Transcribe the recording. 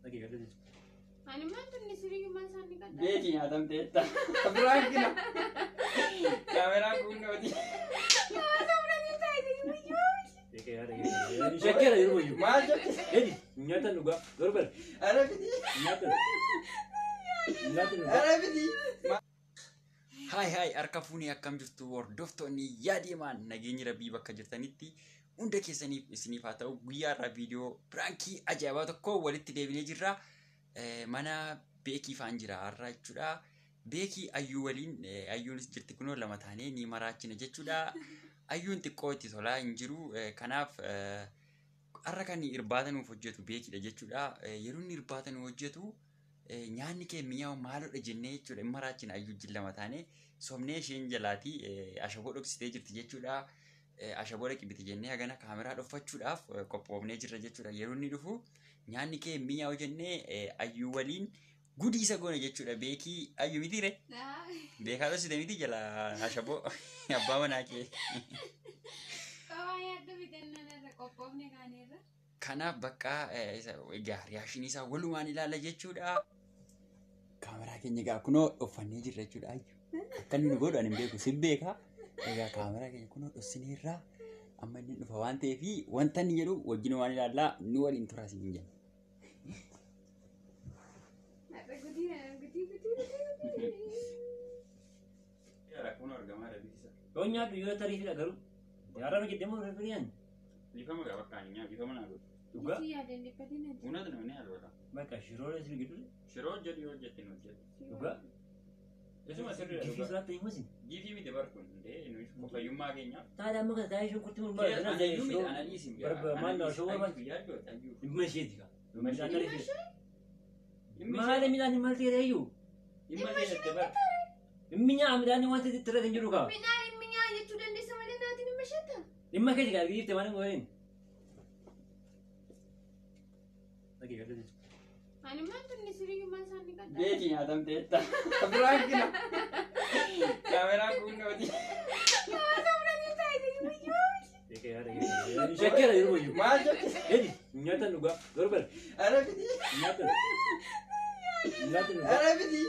Ani maal tunni siriyyummaa isaanii qaddaa. Beeki nyaatamteetta. Biraankina. Kaameraan kunnootii. Shakkeera yeroo wayyu. Maal jechuudha? Edi nyaata dhugaa gargar Ara fiti. nyaata nyaata dhugaa. Ara fiti. Haay haay, harka fuunee akkam jirtu hordoftoonni yaadimaan? Nageenyi rabbii bakka jirtanitti hunda keessaniif isiniif haa ta'u. Guyyaa irraa viidiyoo piraankii ajaa'ibaa tokko walitti deebinee jirra. Mana Beekii faan jira har'a jechuudha. Beekii Ayyuu waliin, Ayyuunis jirti, kunoo lama taanee ni maraachina jechuudha. Ayyuun xiqqoo itti tolaa hin jiru. Kanaaf har'a kan irbaata nuuf hojjetu Beekiidha jechuudha. Yeroo inni irbaata nuuf hojjetu nyaanni kee mi'aawu maalodha jennee jechuudha. Hin maraachina, Ayyuu wajjin lama taanee somnee isheen jalaatii ashaboo dhoksitee jirti jechuudha. Ashaboo dhaqi jennee hagana kaameraa dhoffachuudhaaf qophoofnee jirra jechuudha. Yeroo inni dhufu nyaanni kee mi'aawu jennee Ayyuu waliin gudii isa goone jechuudha. Beekii, Ayyuu mitiire? Beekaa dhoksite miti jala ashaboo abbaa manaa kee. Qabaa yaaddu bitannaan irra qophoofne kaaneerra. Kanaaf bakka egaa reaction isaa walumaan ilaalla jechuudha. Kaameraa keenya egaa kunoo dhoffannee jirra jechuudha. Akka inni nu godhu ani hin beeku, si beekaa. Egaa kaameraa keenya kunoo dhossineerra. Amma inni dhufa waan ta'eef wanta inni jedhu wajjin waan ilaallaa, nu waliin turaa isin jenna. Har'a gudii gudii gudii gudii. Rakkoon argamaa dha. Yoo nyaadhu yoo tariifidha garuu. Jaarraa hojjetee moo firfiriyaan? Dhiifama gaa, bakka ani nyaatu dhiifama naa godhu. Dhugaa. Si yaadeen dhiphatiin ati. Bunatu namni alwata. Bakka shiroo isin gidduu. Shiroo hojjedhu, yoo hojjette hin hojjedhu. Dhugaa. Isuma sirriidha Gifii dhugaa. siraatti himu isin. Giifii miti bar kun hundee nuyi fayyummaa keenyaaf. Taadha amma kana taa'ee shunkurtii mun baay'ee. Anayyuu miti, ananiisim. Maal na showwa maal? Dhimma isheeti kaa. Midhaan tariifidha. Maali midhaan maal ta'e iyyuu? Dhimma keessatti bar. Dhimmi nyaa midhaan wanta itti irra hin jiru kaa. Midhaan hin mi'aa jechuu dandeessa malee naatiin hin masheetta. Dhimma keeti kaa, giifte maal hin godhin. Ani maal tunni siriyyummaa isaanii qaddaa. Beeki nyaatamteetta. Biraankina. Kaameraan kunnootii. Shakkeera yeroo wayyu. Maal jechuudha? Edi nyaata dhugaa gargar Ara fiti. nyaata nyaata dhugaa. Ara fiti.